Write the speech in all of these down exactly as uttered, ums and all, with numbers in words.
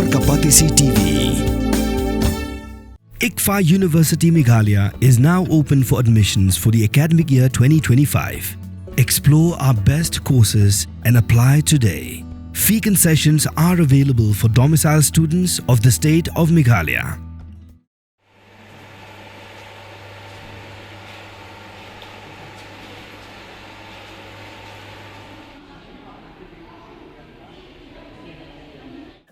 Kapatisi T V. ICFAI University Meghalaya is now open for admissions for the academic year twenty twenty-five. Explore our best courses and apply today. Fee concessions are available for domicile students of the state of Meghalaya.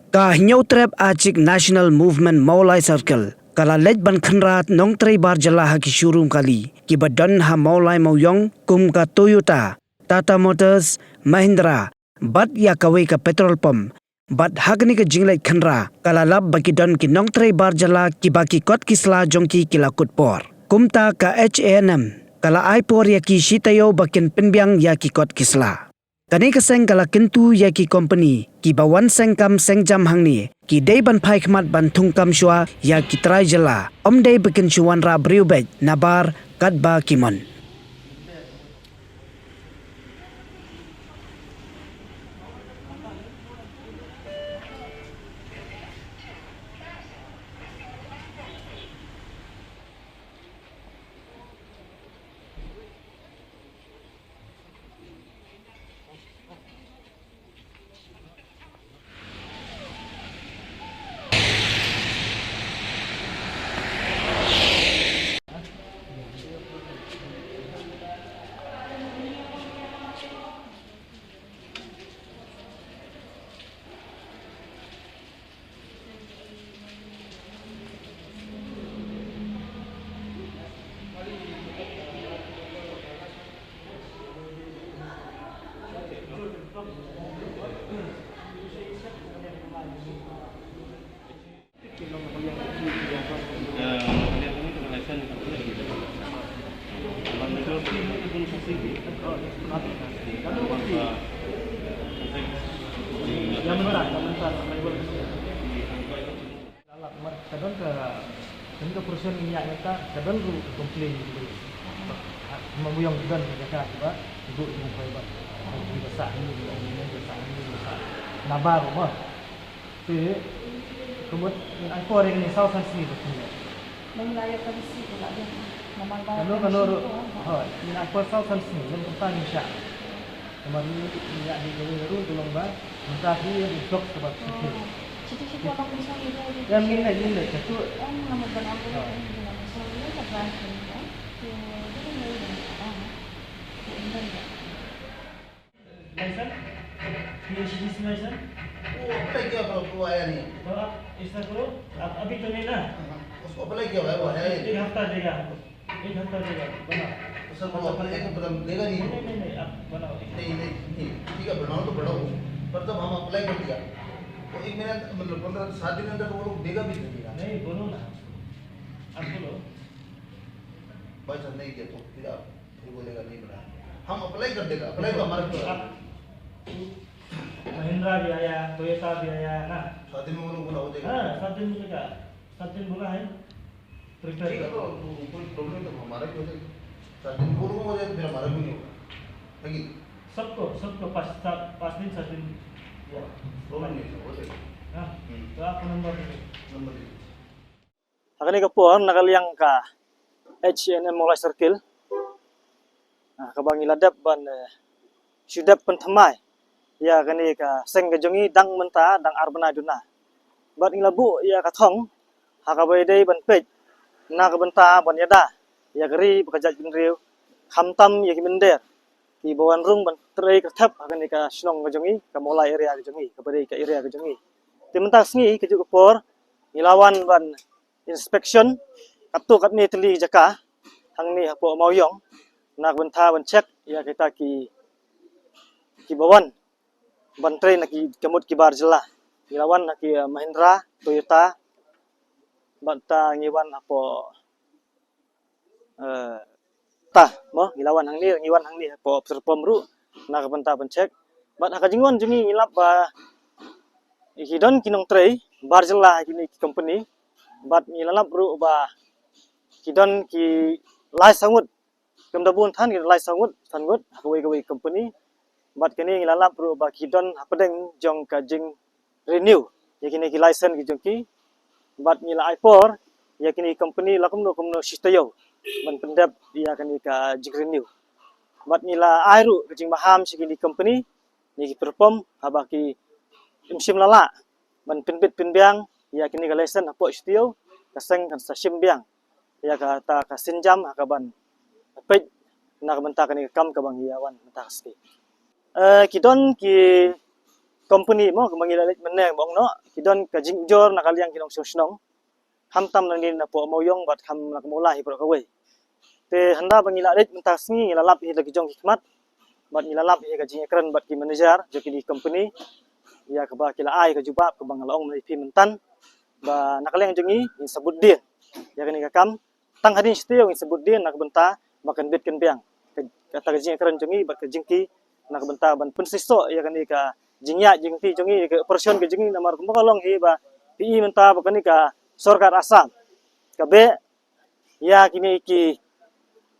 Ka Hynñiewtrep Achik National Movement Mawlai Circle ka la leit ban khynra nongtrei bar jylla ha ki showroom kali kiba don ha Mawlai Mawiong kum ka Toyota, Tata Motors, Mahindra, bad ïa kawei ka petrol pump. Bad ha kane ka jingleit khynra ka la lap ba ki don ki nongtrei bar jylla kiba ki kot ki sla jong ki ki la kut por. Kumta ka H A N M ka la ai por ïa ki shi taïew ba kin pynbiang ïa ki kot ki sla. Kane ka seng ka la kyntu ïa ki kompani kiba wan seng kam seng jam hangne, ki dei ban phai khmat ban thung kam shuwa ïa ki trai jylla, ym dei ba kin shu wanrah briew beit nabar katba ki mon. Ka don ka, kane ka portion ngi ïa mynta ka don ruh ka complain ruh. Ha, ma Mawiong ka don ka jaka kiba ibu jong khoi ba. Ki ba sah ni, ki ba sah ni, ki ba sah. Nabar ba. Te ka mut ngin ai por ïa kane saw san sngi ba kin ïa. Nang la ïa ka receipt la ïa. Namar ba kano kano ruh. Hooid, ngin ai por saw san sngi lem kata ngin shah. Namar ngi ïa hi ka wei ruh ka long ba mynta hi ïa block ka ba. Siti siti apa kong song ïa. Ïa ngin leh ngin leh satu. Ong nama ban am. Hooid. Nama song ïa ka branch ni. Ïa ïa ïa. License? पीएचडी की लाइसेंस? वो अप्लाई किया, पर वो आया नहीं। तो आप ऐसा करो, आप अभी तो नहीं ना। हाँ, उसको अप्लाई किया हुआ है, वो आया ही नहीं। एक हफ्ता देगा आपको, एक हफ्ता देगा, बनाओ। तो सर, वो अप्लाई एक हफ्ता देगा नहीं। नहीं, नहीं, नहीं, आप बनाओ, एक हफ्ता। नहीं, नहीं, नहीं, ठीक है, बनाओ तो बनाओ, पर जब हम अप्लाई कर दिया, तो एक महीना, मतलब, पंद्रह, सात दिन अंदर तो वो लोग देगा भी नहीं देगा। नहीं, बोलो ना, आप बोलो। भाई साहब, नहीं किया तो फिर आप फिर बोलेगा नहीं बना। हम अप्लाई कर देगा, अप्लाई तो हमारे को। आप महिंद्रा भी आया, टोयोटा भी आया ना। सात दिन में वो लोग बोला हो जाएगा। हाँ, सात दिन मिलेगा। सात दिन बोला है। प्रिपेयर ठीक है, कर तो लो। वो कोई प्रॉब्लम तो हमारा भी हो जाएगा। सात दिन वो लोगों को हो जाए तो फिर हमारा भी नहीं होगा। है कि नहीं? सबको, सबको पाँच, सात, पाँच दिन, सात दिन। प्रॉब्लम नहीं है, हो जाएगा। हाँ, हम्म। तो आपको नंबर दे दो। नंबर दे दो। Ha kane ka por na ka liang ka H A N M Mawlai Circle, ah, kaba ngi la dep ban, eh, shu dep pynthymmai ïa kane ka seng ka jong ngi dang mynta dang ar bnai duna. Bad ngi la buh ïa ka thong ha kaba ïadei ban peit na ka bynta ban ïada ïa ka ri bad ka jaitbynriew, khamtam ïa ki mynder kiba wan rung ban trei kyrthep ha kane ka shnong ka jong ngi, ka Mawlai area ka jong ngi, kaba dei ka area ka jong ngi. Te mynta ka sngi, kajuh ka por ngi la wan ban inspection katto katne tylli jaka hangne hapoh Mawiong, na ka bynta ban check ïa kita ki, kiba wan ban trei na ki, ka mut ki bar jylla. Ngi la wan na ki, eh, Mahindra, Toyota, bad ta ngi wan hapoh, eh, ta, mo, ngi la wan hangne, ngi wan hangne hapoh petrol pump ruh na ka bynta ban check. Bad ha ka jingwan jong ngi ngi lap ba ki don ki nongtrei bar jylla ha kine ki company. Bad ngi la lap ruh ba ki don ki lai saw ngut. Kum da bun than ki lai saw ngut, san ngut ha kawei kawei company. Bad kane ngi la lap ruh ba ki don hapdeng jong ka jingrenew ïa kine ki license ki jong ki, bad ngi la ai por ïa kine ki company la kumno kumno shi taïew ban pyndep ïa kane ka jingrenew. Bad ngi la ai ruh ka jingmaham sha kine ki company, ïa ki pyrpom, haba kim shym la lah ban pynbit pynbiang ïa kine ka license hapoh shi taïew, ka seng kan sa shim biang ïa kata ka sienjam ha kaban peit na ka bynta kane ka kam kaba ngi ïa wan mynta ka sngi. Eh, ki don ki company mo, kaba ngi la leit mynne ba ong noh, ki don ka jingujor na ka liang ki nongshong shnong, khamtam na ne napoh Mawïong bad kham na ka Mawlai hi baroh kawei. Te hynda ba ngi la leit mynta ka sngi, ngi la lap hi da ki jong ki khmat, bad ngi la lap hi ka jingïakren bad ki manager jong kine ki company, ïa kaba ki la ai ka jubab kaba nga la ong mynne ïa phi myntan, ba na ka liang jong ngi ngin sa bud dien ïa kane ka kam. Tang hadien shi taïew ngin sa bud dien na ka bynta ba kan bit kan biang ka, kata ka jingïakren jong ngi bad ka jingkti, na ka bynta ban pynseisoh ïa kane ka jingïaid jingkti jong ngi, ka operation ka jong ngi, namar kumba ka long hi ba phi i mynta ba kane ka sorkar Assam ka beh ïa kine ki,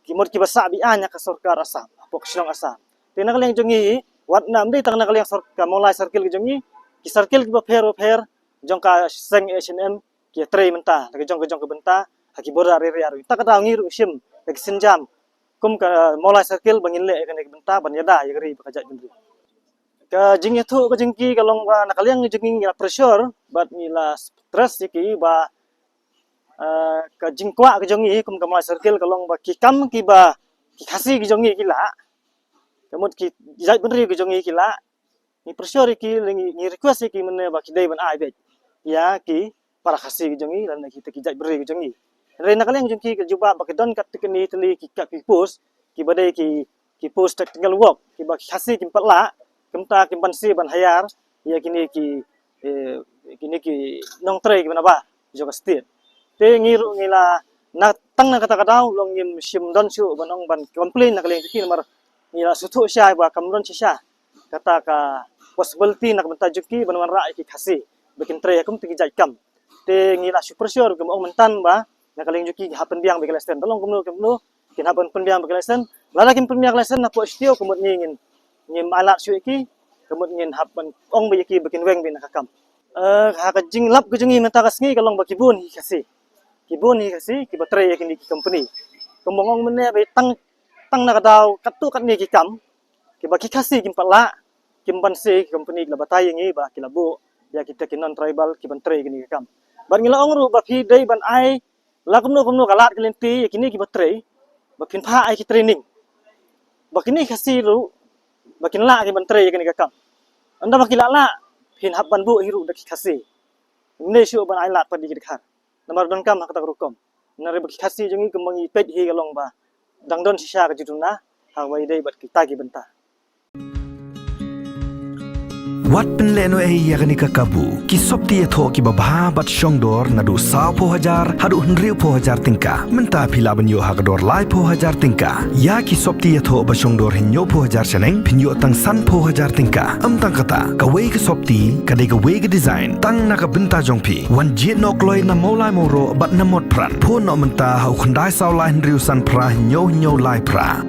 ki mut kiba sah be-aiñ ïa ka sorkar Assam hapoh ka shnong Assam. Te na ka liang jong ngi, wat na ym dei tang na ka liang sor-, ka Mawlai circle ka jong ngi, ki circle kiba pher ba pher jong ka seng H N M ki ïatrei mynta na ka jong ka jong ka bynta ha ki border area ruh. Te ka daw ngi ruh shim ïa ki sienjam kum ka Mawlai circle ba ngin leh ïa kane ka bynta ban ïada ïa ka ri bad ka jaitbynriew. Ka jingïathuh ka jong ki ka long ba na ka liang jong ngi ngi la pressure bad ngi la stress ïa ki ba, eh, ka jingkwah ka jong ngi kum ka Mawlai circle ka long ba ki kam kiba ki Khasi ki jong ngi ki lah, ka mut ki jaitbynriew ki jong ngi ki lah, ngi pressure ïa ki, ngi, ngi request ïa ki mynne ba ki dei ban ai beit ïa ki para Khasi ki jong ngi lane kita ki jaitbynriew ki jong ngi. Hynrei na ka liang jong ki ka jubab ba ki don katto katne tylli ki, ki post kiba dei ki, ki post technical work kiba ki Khasi kim pat lah, kumta kim banse ban hire ïa kine ki, eh, kine ki nongtrei kiba nabar jong ka state. Te ngi ruh ngi la, na, tang na kata ka daw long ngim shym don shuh ban ong ban complain na ka liang jong ki, namar ngi la sngewthuh shai ba kam don shisha kata ka possibility na ka bynta jong ki ban wanrah ïa ki Khasi ba kin trei kum kita ki jait kam. Te ngi la shu pressure, kumba ong myntan, ba na ka liang jong ki hap pynbiang beit ka license. Te long kumno kumno kin hap ban pynbiang beit ka license. Lada kim pynbiang ka license napoh shi taïew, ka mut ngi ngin, ngim ailad shuh ïa ki, ka mut ngin hap ban ong beit ïa ki ba kin weng beit na ka kam. Eh, ha ka jinglap ka jong ngi mynta ka sngi ka long ba ki bun hi Khasi, ki bun hi Khasi kiba trei ïa kine ki company. Kumba ong mynne ba tang, tang na ka daw katto katne ki kam kiba ki Khasi kim pat lah, kim banse, ki company ki la batai ïa ngi ba ki la buh ïa kita ki non tribal ki ban trei ïa kine ki kam. Bad ngi la ong ruh ba phi dei ban ai la kumno kumno ka lad ka lynti ïa kine kiba trei, ba phin phah ai ki training ba kine Khasi ruh ba kin lah ki ban trei ïa kine ki kam. Ynda ba ki la lah, phin hap ban buh hi ruh da ki Khasi. Ym dei shuh ban ai lad pat ïa ki dkhar. Namar donkam ha kata ka rukom. Hynrei ba ki Khasi jong ngi kumba ngi peit hi ka long ba dang don shisha ka jingduna ha kaba ïadei bad kita ki bynta. Wat pynlehnohei ïa kane ka kabu. Ki sopti ïathoh kiba bha bad shongdor naduh sawphew hajar haduh hynriewphew hajar tyngka. Mynta phi lah ban ïoh ha ka dor laiphew hajar tyngka. Ïa ki sopti ïathoh ba shongdor hynñiewphew hajar shaneng phin ïoh tang sanphew hajar tyngka. Ym tang kata, kawei ka sopti ka dei kawei ka design tang na ka bynta jong phi. Wan jied noh kloi na Mawlai Mawroh bad na Motphran. Phone noh mynta ha u khyndai saw lai hynriew san phra hynñiew hynñiew lai phra.